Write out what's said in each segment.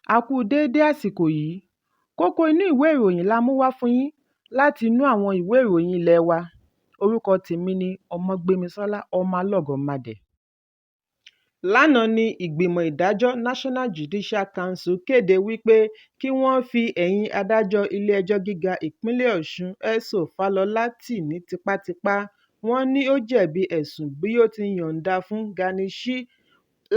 A kú u déédé àsìkò yìí. Kókó inú ìwé ìròyìn la mú wá fún yín láti inú àwọn ìwé ìròyìn ilé wa. Orúkọ tèmi ni Ọmọgbémisọ́lá Ọmọlọ́gọ̀mádẹ. Lánàá ní ìgbìmọ̀ ìdájọ́ National Judicial Council kéde wípé kí wọ́n fi ẹ̀yìn adájọ́ ilé-ẹjọ́ gíga ìpínlẹ̀ Ọ̀ṣun S.O. Fálọlá tì ní tipátipá. Wọ́n ní ó jẹ̀bi ẹ̀sùn bí ó ti yọ̀ǹda fún Ganase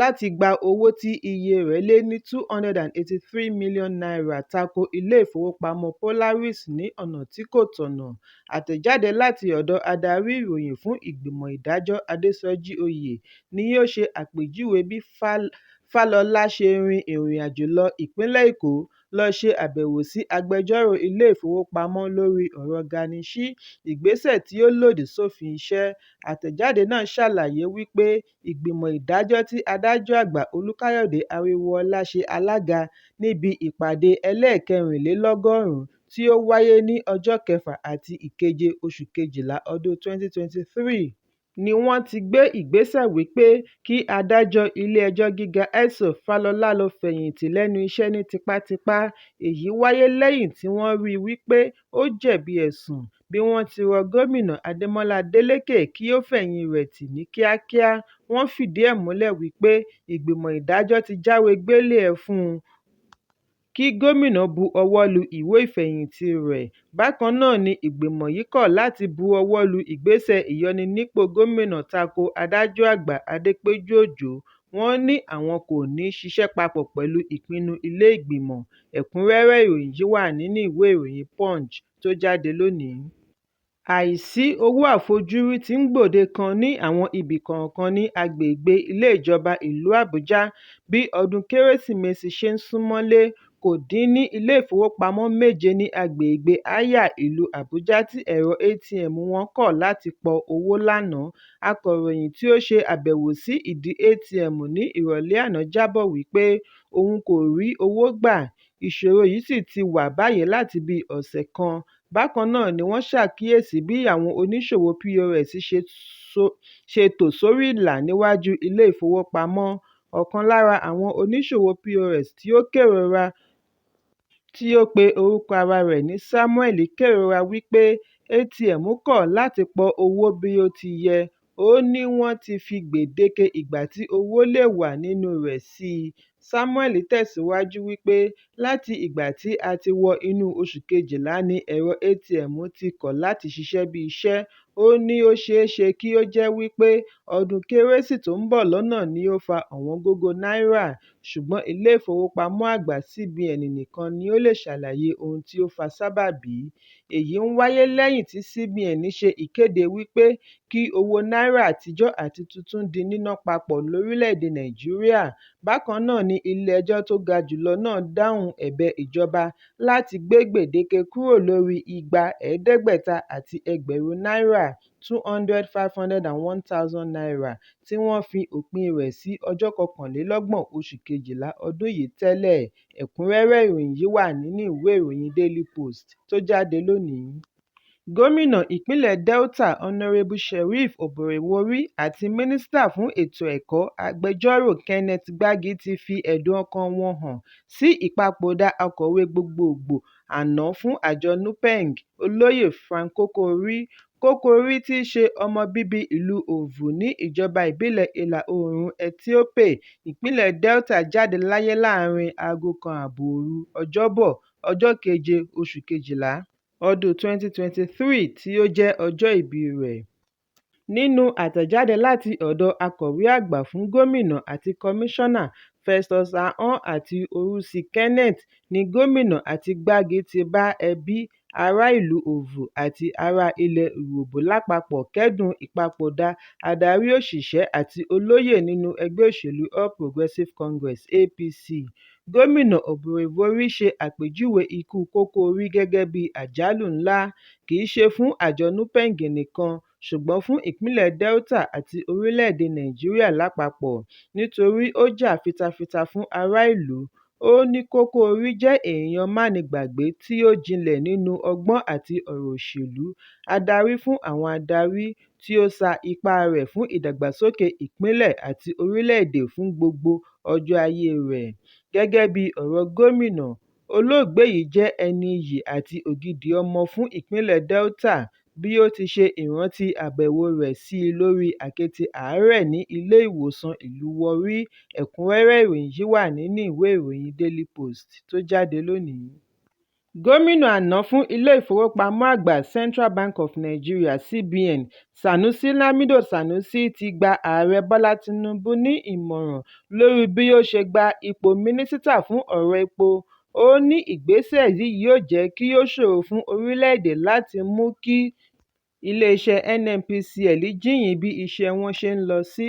láti gba owó tí iye rẹ̀ lé ní ₦283 mílíọ̀nù tako ilé-ìfowópamọ́ Polaris ní ọ̀nà tí kò tọ̀nà. Àtẹ̀jáde láti ọ̀dọ̀ adarí ìròyìn fún ìgbìmọ̀ ìdájọ́ Adésọjí Oyè ní ó ṣe àpèjúwe bí Fálọlá ṣe rin ìrìnàjò lọ ìpínlẹ̀ Èkó lọ ṣe àbẹ̀wò sí agbẹjọ́rò ilé-ìfowópamọ́ lórí ọ̀rọ̀ Ganase, ìgbésẹ̀ tí ó lòdì sófin iṣẹ́. Àtẹ̀jáde náà ṣàlàyé wípé ìgbìmọ̀ ìdájọ́ tí adájọ́ àgbà Olúkáyọ̀dé Ariwoola ṣe alága níbi ìpàdé ẹlẹ́ẹ̀kẹrìnlélọ́gọ́rùn-ún tí ó wáyé ní ọjọ́ 6 àti 7 oṣù Kejìlá ọdún 2023 ni wọ́n ti gbé ìgbésẹ̀ wípé kí adájọ́ ilé-ẹjọ́ gíga S.O. Fálọlá lọ fẹ̀yìntì lẹ́nu iṣẹ́ ní tipátipá. Èyí wáyé lẹ́yìn tí wọ́n ríi wípé ó jẹ̀bi ẹ̀sùn bí wọ́n ti rọ gómìnà Adémọ́lá Adélékè kí ó fẹ̀yìn rẹ̀ tì ní kíákíá. Wọ́n fìdí ẹ̀ múlẹ̀ wípé ìgbìmọ̀ ìdájọ́ ti jáwé gbélé ẹ̀ fún un kí gómìnà bu ọwọ́ lu ìwé ìfẹ̀yìntì rẹ̀. Bákan náà ni ìgbìmọ̀ yìí kọ̀ láti bu ọwọ́ lu ìgbésẹ̀ ìyọnipò gómìnà tako adájọ́ àgbà Adépéjú Òjó. Wọ́n ní àwọn kò ní ṣiṣẹ́ papọ̀ pẹ̀lú ìpinnu ilé ìgbìmọ̀. Ẹ̀kúnrẹ́rẹ́ ìròyìn yìí wà nínú ìwé ìròyìn Punch tó jáde lónìí. Àìsí owó àfojúrí ti ń gbòde kan ní àwọn ibì kọ̀ọ̀kan ní agbègbè ilé ìjọba ìlú Àbújá bí ọdún Kérésìmesì ṣe ń súnmọ́lé. Kò dín ní ilé-ìfowópamọ́ méje ní agbègbè Àyà ìlú Àbújá tí ẹ̀rọ ATM wọn kọ̀ láti pọ owó lánàá. Akọ̀ròyìn tí ó ṣe àbẹ̀wò sí ìdí ATM ní ìrọ̀lẹ́ àná jábọ̀ wípé òun kò rí owó gbà, ìṣòro yìí sì ti wà báyìí láti bíi ọ̀sẹ̀ kan. Bákan náà ni wọ́n ṣàkíyèsí bí àwọn oníṣòwò POS ṣe tò sórí ìlà níwájú ilé-ìfowópamọ́. Ọ̀kan lára àwọn oníṣòwò POS tí ó kérora tí ó pe orúkọ ara rẹ̀ ní Samuel kérora wípé ATM kọ̀ láti pọ owó bí ó ti yẹ. Ó ní wọ́n ti fi gbèdéke ìgbà tí owó lè wà nínúu rẹ̀ sí i. Samuel tẹ̀síwájú wípé láti ìgbà tí a ti wọ inú oṣù Kejìlá ni ẹ̀rọ ATM ti kọ̀ láti ṣiṣẹ́ bí iṣẹ́. Ó ní ó ṣeé ṣe kí ó jẹ́ wípé ọdún Kérésì tó ń bọ̀ lọ́nà ni ó fa ọ̀wọ́ngógó náírà, ṣùgbọ́n ilé-ìfowópamọ́ àgbà CBN nìkan ni ó lè ṣàlàyé ohun tí ó fa sábàbí. Èyí ń wáyé lẹ́yìn tí CBN ṣe ìkéde wípé kí owó náírà àtijọ́ àti tuntun di níná papọ̀ lórílẹ̀-èdè Nàìjíríà. Bákan náà ni ilé-ẹjọ́ tó ga jùlọ náà dáhùn ẹ̀bẹ̀ ìjọba láti gbé gbèdéke kúrò lórí igba, ẹ̀ẹ́dẹ́gbẹ̀ta àti ẹgbẹ̀rún náírà (200, 500 and ₦1,000) tí wọ́n fi òpin rẹ̀ sí ọjọ́ 31 oṣù Kejìlá ọdún yìí tẹ́lẹ̀. Ẹ̀kúnrẹ́rẹ́ ìròyìn yìí wà nínú ìwé ìròyìn Daily Post tó jáde lónìí. Gómìnà ìpínlẹ̀ Delta Honorable Sheriff Oborevwori àti Mínísítà fún ètò ẹ̀kọ́, Agbẹjọ́rò Kenneth Gbagi ti fi ẹ̀dùn ọkàn wọn hàn sí ìpapòdà Akọ̀wé Gbogboògbò àná fún àjọ NUPENG, Olóyè Frank Kokori. Kokori tí í ṣe ọmọ bíbí ìlú Ovu ní ìjọba ìbílẹ̀ Ìlà-Oòrùn Ethiope, ìpínlẹ̀ Delta jáde láyé láàárín 1:30 òru Ọjọ́bọ̀, ọjọ́ keje oṣù Kejìlá, ọdún 2023 tí ó jẹ́ ọjọ́ ìbíi rẹ̀. Nínú àtẹ̀jáde láti ọ̀dọ̀ Akọ̀wé Àgbà fún Gómìnà àti Kọmíṣánná Festus Ahon àti Orsi Kenneth ní Gómìnà àti Gbagi ti bá ẹbí, ará ìlú Ovu àti ará ilẹ̀ Urhobo lápapọ̀ kẹ́dùn ìpapòdà adarí òṣìṣẹ́ àti olóyè nínú ẹgbẹ́ òṣèlú All Progressive Congress (APC). Gómìnà Oborevwori ṣe àpèjúwe ikú Kókórí gẹ́gẹ́ bí "àjálù ńlá", kì í ṣe fún àjọ NUPENG nìkan ṣùgbọ́n fún ìpínlẹ̀ Delta àti orílẹ̀-èdè Nàìjíríà lápapọ̀, nítorí ó jà fitafita fún ará ìlú. Ó ní Kókórí jẹ́ èèyàn mánigbàgbé tí ó jinlẹ̀ nínú ọgbọ́n àti ọ̀rọ̀ òṣèlú, adarí fún àwọn adarí, tí ó sa ipáa rẹ̀ fún ìdàgbàsókè ìpínlẹ̀ àti orílẹ̀-èdè fún gbogbo ọjọ́ ayée rẹ̀. Gẹ́gẹ́ bí ọ̀rọ̀ gómìnà, olóògbé yìí jẹ́ ẹni iyì àti ògidì ọmọ fún ìpínlẹ̀ Delta bí ó ti ṣe ìrántí àbẹ̀wòo rẹ̀ sí i lórí àkéte àárẹ̀ ní ilé-ìwòsàn ìlúu Warri. Ẹ̀kúnrẹ́rẹ́ ìròyìn yìí wà nínú ìwé ìròyìn Daily Post tó jáde lónìí. Gómìnà àná fún Ilé-ìfowópamọ́ Àgbà Central Bank of Nigeria (CBN), Sanusi Lamido Sanusi ti gba Ààrẹ Bọ́lá Tinubu ní ìmọ̀ràn lórí bí ó ṣe gba ipò Mínísítà fún ọ̀rọ̀ epo. Ó ní ìgbésẹ̀ yìí yóò jẹ́ kí ó ṣòro fún orílẹ̀-èdè láti mú kí iléeṣẹ́ NNPCL jíyìn bí iṣẹ́ wọn ṣe ń lọ sí.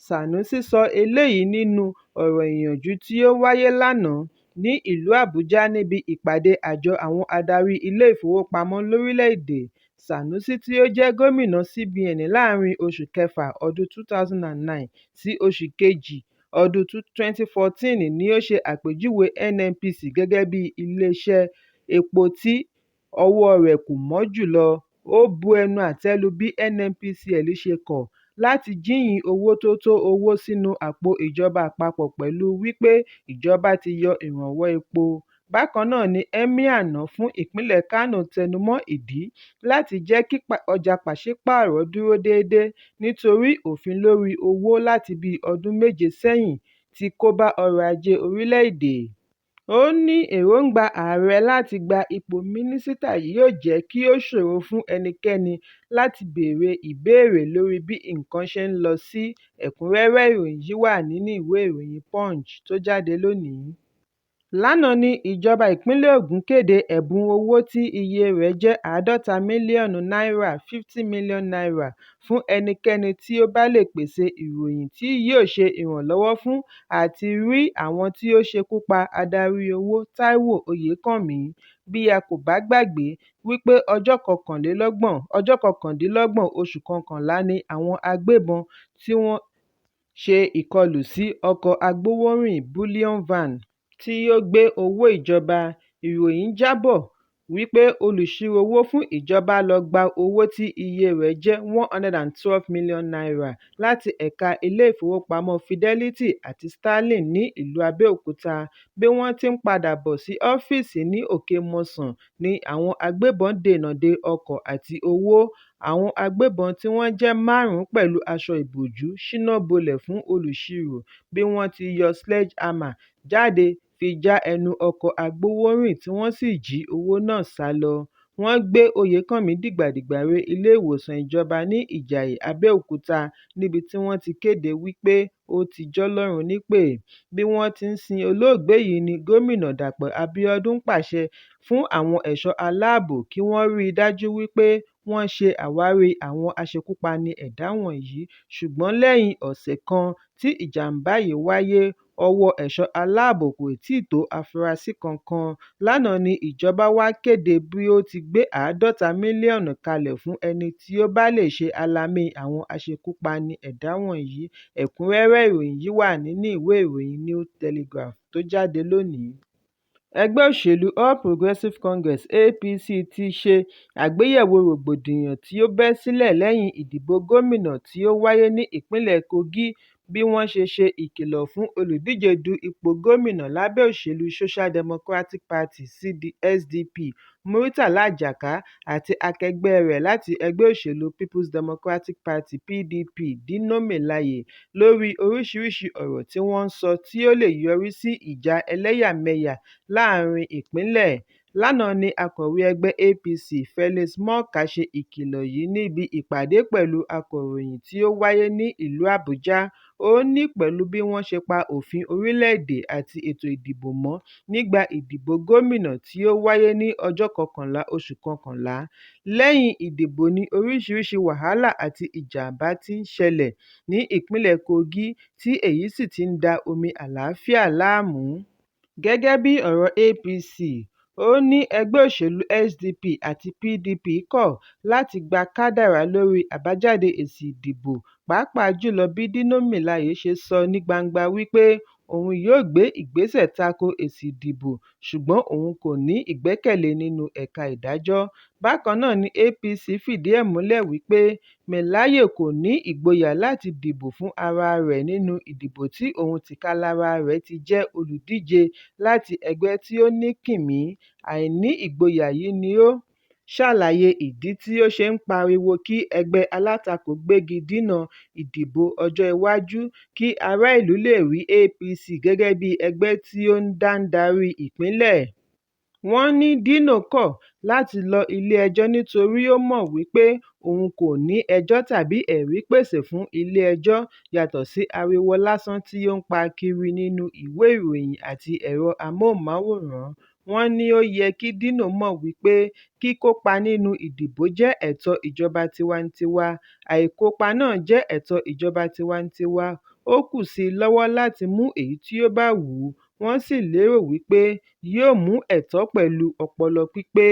Sanusi sọ eléyìí nínú ọ̀rọ̀ ìyànjú tí ó wáyé lánàá ní ìlú Àbújá níbi ìpàdé àjọ àwọn adarí ilé-ìfowópamọ́ lórílẹ̀-èdè. Sanusi tí ó jẹ́ gómìnà CBN láàárín oṣù kẹfà ọdún 2009 sí oṣù kejì ọdún 2014 ni ó ṣe àpèjúwe NNPC gẹ́gẹ́ bí iléeṣẹ́ epo tí ọwọ́ọ rẹ̀ kò mọ́ jù lọ. Ó bu ẹnu àtẹ́ lu bí NNPCL ṣe kọ̀ láti jíyìn owó tó tó owó sínú àpò ìjọba àpapọ̀ pẹ̀lú wípé ìjọba ti yọ ìrànwọ́ epo. Bákan náà ni Emir àná fún ìpínlẹ̀ Kánò tẹnumọ́ ìdí láti jẹ́ kí ọjà pàṣípààrọ̀ dúró déédé nítorí òfin lórí owó láti bíi ọdún méje sẹ́yìn ti kó bá ọrọ̀ ajé orílẹ̀-èdè. Ó ní èròńgbà ààrẹ láti gba ipò mínísítà yóò jẹ́ kí ó ṣòro fún ẹnikẹ́ni láti béèrè ìbéèrè lórí bí nǹkan ṣe ń lọ sí. Ẹ̀kúnrẹ́rẹ́ ìròyìn yìí wà nínú ìwé ìròyìn Punch tó jáde lónìí. Lánàá ní ìjọba ìpínlẹ̀ Ògùn kéde ẹ̀bùn owó tí iye rẹ̀ jẹ́ 50 mílíọ̀nù náírà (₦50 million) fún ẹnikẹ́ni tí ó bá lè pèsè ìròyìn tí yóò ṣe ìrànlọ́wọ́ fún àti rí àwọn tí ó ṣekú pa adarí owó Táíwò Oyèkánmi. Bí a kò bá gbàgbé wípé ọjọ́ 29 oṣù kọkànlá ni àwọn agbébọn tí wọ́n ṣe ìkọlù sí ọkọ̀ agbowórin Bullion Van tí ó gbé owó ìjọba. Ìròyìn jábọ̀ wípé olùṣirò-owó fún ìjọba lọ gba owó tí iye rẹ̀ jẹ́ ₦112 million láti ẹ̀ka ilé-ìfowópamọ́ Fidelity àti Sterling ní ìlú Abẹ́òkúta. Bí wọ́n ti ń padà bọ̀ sí ọ́fíìsì ní Òkè-Mòsàn ni àwọn agbébọn dènà de ọkọ̀ àti owó. Àwọn agbébọn tí wọ́n jẹ́ márùn-ún pẹ̀lú aṣọ ìbòjú ṣínà bolẹ̀ fún olùṣirò bí wọ́n ti yọ sledgehammer jáde fi já ẹnu ọkọ̀ agbowórin tí wọ́n sì jí owó náà sá lọ. Wọ́n gbé Oyèkánmi dìgbàdìgbà re ilé-ìwòsàn ìjọba ní Ìjàyè, Abẹ́òkúta níbi tí wọ́n ti kéde wípé ó ti jọ́lọ́run nípè. Bí wọ́n ti ń sin olóògbé yìí ní Gómìnà Dàpọ̀ Abíọ́dún pàṣẹ fún àwọn ẹ̀ṣọ́ aláàbò kí wọ́n rí i dájú wípé wọ́n ṣe àwárí àwọn aṣekúpani ẹ̀dá wọ̀nyí, ṣùgbọ́n lẹ́yìn ọ̀sẹ̀ kan tí ìjàm̀bá yìí wáyé, ọwọ́ ẹ̀ṣọ́ aláàbò kò tí ì tó afurasí kankan. Lánàá ní ìjọba wá kéde bí ó ti gbé 50 mílíọ̀nù kalẹ̀ fún ẹni tí ó bá lè ṣe alamí àwọn aṣekúpani ẹ̀dá wọ̀nyí. Ẹ̀kúnrẹ́rẹ́ ìròyìn yìí wà nínú ìwé ìròyìn New Telegraph tó jáde lónìí. Ẹgbẹ́ òṣèlú All Progressive Congress (APC) ti ṣe àgbéyẹ̀wò rògbòdìyàn tí ó bẹ́ sílẹ̀ lẹ́yìn ìdìbò gómìnà tí ó wáyé ní ìpínlẹ̀ Kogi bí wọ́n ṣe ṣe ìkìlọ̀ fún olùdíje du ipò gómìnà lábẹ́ òṣèlú Social Democratic Party (SDP) Murtala Jaka àti akẹgbẹ́ rẹ̀ láti ẹgbẹ́ òṣèlú People's Democratic Party (PDP) Dino Melaye lórí oríṣiríṣi ọ̀rọ̀ tí wọ́n ń sọ tí ó lè yọrí sí ìjà ẹlẹ́yàmẹyà láàárín ìpínlẹ̀. Lánàá ní akọ̀wé ẹgbẹ́ APC Felix Morka ṣe ìkìlọ̀ yìí níbi ìpàdé pẹ̀lú akọ̀ròyìn tí ó wáyé ní ìlú Àbújá. Ó ní pẹ̀lú bí wọ́n ṣe pa òfin orílẹ̀-èdè àti ètò ìdìbò mọ́ nígbà ìdìbò gómìnà tí ó wáyé ní ọjọ́ 11 oṣù kọkànlá. Lẹ́yìn ìdìbò ní oríṣiríṣi wàhálà àti ìjàm̀bá ti ń ṣẹlẹ̀ ní ìpínlẹ̀ Kogi tí èyí sì ti ń da omi àlàáfíà láàmú. Gẹ́gẹ́ bí ọ̀rọ̀ APC, ó ní ẹgbẹ́ òṣèlú SDP àti PDP kọ̀ láti gba kádàrá lórí àbájáde èsì ìdìbò pàápàá jùlọ bí Dino Melaye ṣe sọ ní gbangba wípé òun yóò gbé ìgbésẹ̀ tako èsì ìdìbò, ṣùgbọ́n òun kò ní ìgbẹ́kẹ̀lé nínú ẹ̀ka ìdájọ́. Bákan náà ni APC fìdí ẹ̀ múlẹ̀ wípé Melaye kò ní ìgboyà láti dìbò fún ara rẹ̀ nínú ìdìbò tí òun tìkálára rẹ̀ ti jẹ́ olùdíje láti ẹgbẹ́ tí ó ní kìmí. Àìní ìgboyà yìí ni ó ṣàlàyé ìdí tí ó ṣe ń pariwo kí ẹgbẹ́ alátakò gbégi dínà ìdìbò ọjọ́ iwájú kí ará ìlú lè rí APC gẹ́gẹ́ bí ẹgbẹ́ tí ó ń dá darí ìpínlẹ̀. Wọ́n ní Dino kọ̀ láti lọ ilé ẹjọ́ nítorí ó mọ̀ wípé òun kò ní ẹjọ́ tàbí ẹ̀rí pèsè fún ilé ẹjọ́ yàtọ̀ sí ariwo lásán tí ó ń pa kiri nínú ìwé ìròyìn àti ẹ̀rọ amóhùnmáwòrán. Wọ́n ní ó yẹ kí Dino mọ̀ wípé kíkópa nínú ìdìbò jẹ́ ẹ̀tọ́ ìjọba tiwantiwa, àìkópa náà jẹ́ ẹ̀tọ́ ìjọba tiwantiwa, ó kù sí i lọ́wọ́ láti mú èyí tí ó bá wù ú, wọ́n sì lérò wípé yóò mú ẹ̀tọ́ pẹ̀lú ọpọlọ pípé.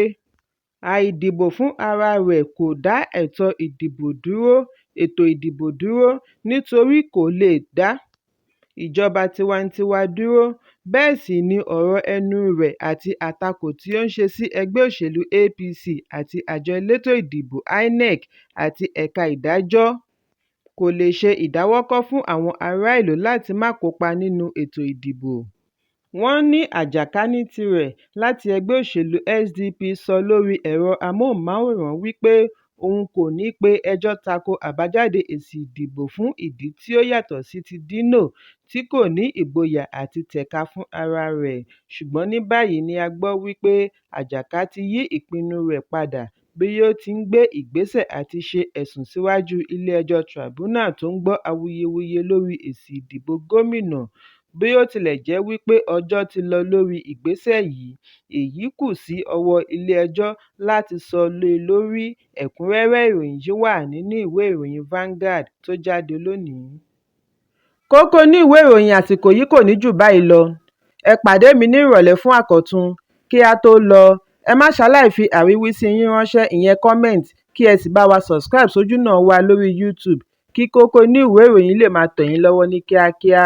Àìdìbò fún ara rẹ̀ kò dá ètò ìdìbò dúró, nítorí kò lè dá ìjọba tiwantiwa dúró, bẹ́ẹ̀ sì ni ọ̀rọ̀ ẹnu rẹ̀ àti àtakò tí ó ń ṣe sí ẹgbẹ́ òṣèlú APC àti Àjọ Elétò Ìdìbò (INEC) àti ẹ̀ka ìdájọ́ kò lè ṣe ìdáwọ́kọ̀ fún àwọn ará ìlú láti máa kópa nínú ètò ìdìbò. Wọ́n ní Ajaka ní tirẹ̀ láti ẹgbẹ́ òṣèlú SDP sọ lórí ẹ̀rọ amóhùnmáwòrán wípé òun kò ní pe ẹjọ́ tako àbájáde èsì ìdìbò fún ìdí tí ó yàtọ̀ sí ti Dino tí kò ní ìgboyà àti tẹ̀ka fún ara rẹ̀, ṣùgbọ́n ní báyìí ni a gbọ́ wípé Ajaka ti yí ìpinnu rẹ̀ padà bí ó ti ń gbé ìgbésẹ̀ àti ṣe ẹ̀sùn síwájú ilé ẹjọ́ Tribunal tó ń gbọ́ awuyewuye lórí èsì ìdìbò gómìnà. Bí ó tilẹ̀ jẹ́ wípé ọjọ́ ti lọ lórí ìgbésẹ̀ yìí, èyí kù sí ọwọ́ ilé ẹjọ́ láti sọ lé lórí. Ẹ̀kúnrẹ́rẹ́ ìròyìn yìí wà nínú ìwé ìròyìn Vanguard tó jáde lónìí. Kókó inú ìwé ìròyìn àsìkò yìí kò ní jù báyìí lọ. Ẹ pàdé mi ní ìrọ̀lẹ́ fún àkọ́tún. Kí á tó lọ, ẹ má ṣaláì fi àríwísí yín ránṣẹ́, ìyẹn comment, kí ẹ sì bá wa subscribe sójúnà wa lórí YouTube kí kókó inú ìwé ìròyìn lè máa tẹ̀ yín lọ́wọ́ ní kíákíá.